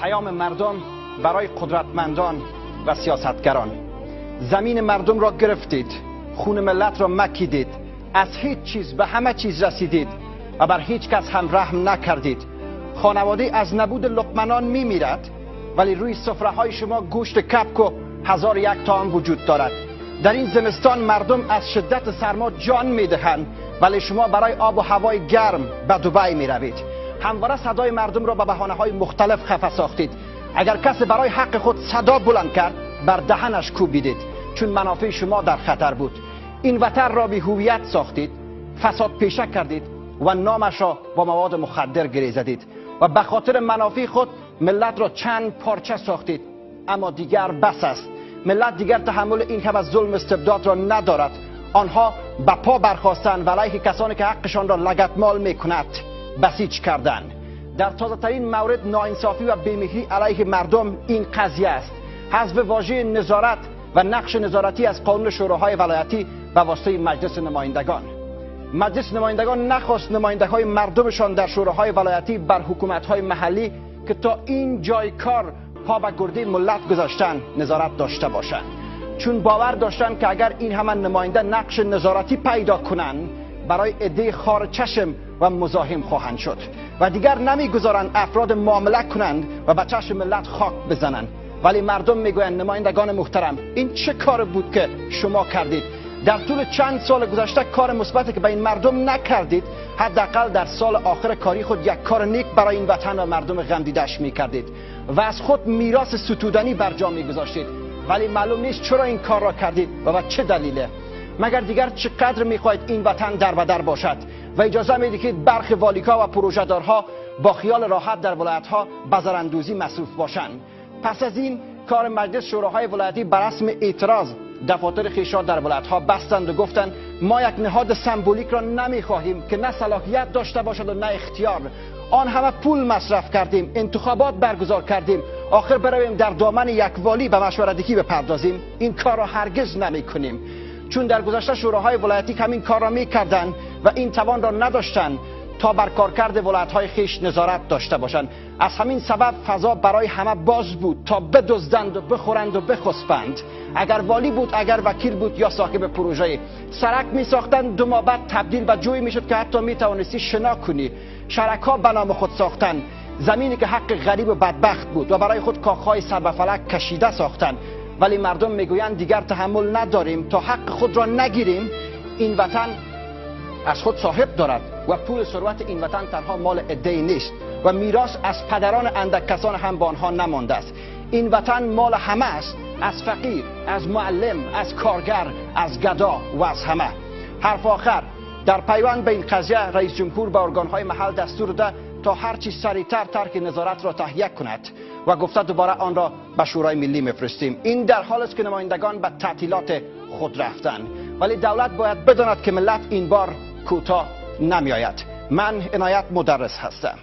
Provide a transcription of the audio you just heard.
پیام مردم برای قدرتمندان و سیاستگران: زمین مردم را گرفتید، خون ملت را مکیدید، از هیچ چیز به همه چیز رسیدید و بر هیچ کس هم رحم نکردید. خانواده از نبود لقمنان میمیرد، ولی روی سفره های شما گوشت کبک و 1001 طعام وجود دارد. در این زمستان مردم از شدت سرما جان میدهند، ولی شما برای آب و هوای گرم به دبی میروید. همواره صدای مردم را به بهانه های مختلف خفه ساختید. اگر کسی برای حق خود صدا بلند کرد، بر دهنش کوبیدید، چون منافع شما در خطر بود. این وطن را بی هویت ساختید، فساد پیشه کردید و نامش را با مواد مخدر گره زدید و به خاطر منافع خود ملت را چند پارچه ساختید. اما دیگر بس است. ملت دیگر تحمل این همه ظلم استبداد را ندارد. آنها به پا برخاستند و علیه کسانی که حقشان را لگدمال میکند بسیج کردند. در تازه ترین مورد ناانصافی و بی‌مهری علیه مردم این قضیه است: حذف واژه نظارت و نقش نظارتی از قانون شوراهای ولایتی به واسطه مجلس نمایندگان. مجلس نمایندگان نخواست نماینده های مردمشان در شوراهای ولایتی بر حکومت های محلی که تا این جای کار پا به گرده ملت گذاشتن نظارت داشته باشند، چون باور داشتند که اگر این همه نماینده نقش نظارتی پیدا کنند، برای عده خار چشم و مزاحم خواهند شد و دیگر نمیگذارند افراد معامله کنند و به چشم ملت خاک بزنند. ولی مردم میگویند نمایندگان محترم، این چه کار بود که شما کردید؟ در طول چند سال گذشته کار مثبتی که به این مردم نکردید، حداقل در سال آخر کاری خود یک کار نیک برای این وطن و مردم غم دیدش میکردید و از خود میراث ستودنی بر جا میگذاشتید. ولی معلوم نیست چرا این کار را کردید و به چه دلیله. مگر دیگر چقدر میخواهید این وطن در بدر باشد و اجازه میدهید برخی والیکا و پروژه‌دارها با خیال راحت در ولایت‌ها بزراندوزی مصروف باشند؟ پس از این کار مجلس شوراهای ولایتی بر رسم اعتراض دفاتر خویش را در ولایت‌ها بستند و گفتند ما یک نهاد سمبولیک را نمیخواهیم که نه صلاحیت داشته باشد و نه اختیار. آن همه پول مصرف کردیم، انتخابات برگزار کردیم، آخر برویم در دامن یک والی به مشورت‌دهی بپردازیم؟ این کار را هرگز نمیکنیم. چون در گذشته شوراهای ولایتی همین کار را میکردند و این توان را نداشتند تا بر کارکرد ولایت‌های خویش نظارت داشته باشند. از همین سبب فضا برای همه باز بود تا بدزدند و بخورند و بخسبند. اگر والی بود، اگر وکیل بود یا صاحب پروژه، سرک می ساختند، 2 ماه بعد تبدیل به جوی میشد که حتی می توانستی شنا کنی. شرک ها به نام خود ساختند، زمینی که حق غریب و بدبخت بود و برای خود کاخهای سر به فلک کشیده ساختند. ولی مردم میگویند دیگر تحمل نداریم، تا حق خود را نگیریم. این وطن از خود صاحب دارد و پول ثروت این وطن تنها مال عده‌ای نیست و میراث از پدران اندک کسان هم به آنها نمانده است. این وطن مال همه است، از فقیر، از معلم، از کارگر، از گدا و از همه. حرف آخر در پیوند به این قضیه، رئیس جمهور به ارگانهای محل دستور داده تا هرچی سریعتر ترک نظارت را تهیه کند و گفته دوباره آن را به شورای ملی میفرستیم. این در حال است که نمایندگان به تعطیلات خود رفتند، ولی دولت باید بداند که ملت این بار کوتاه نمیآید. من عنایت مدرس هستم.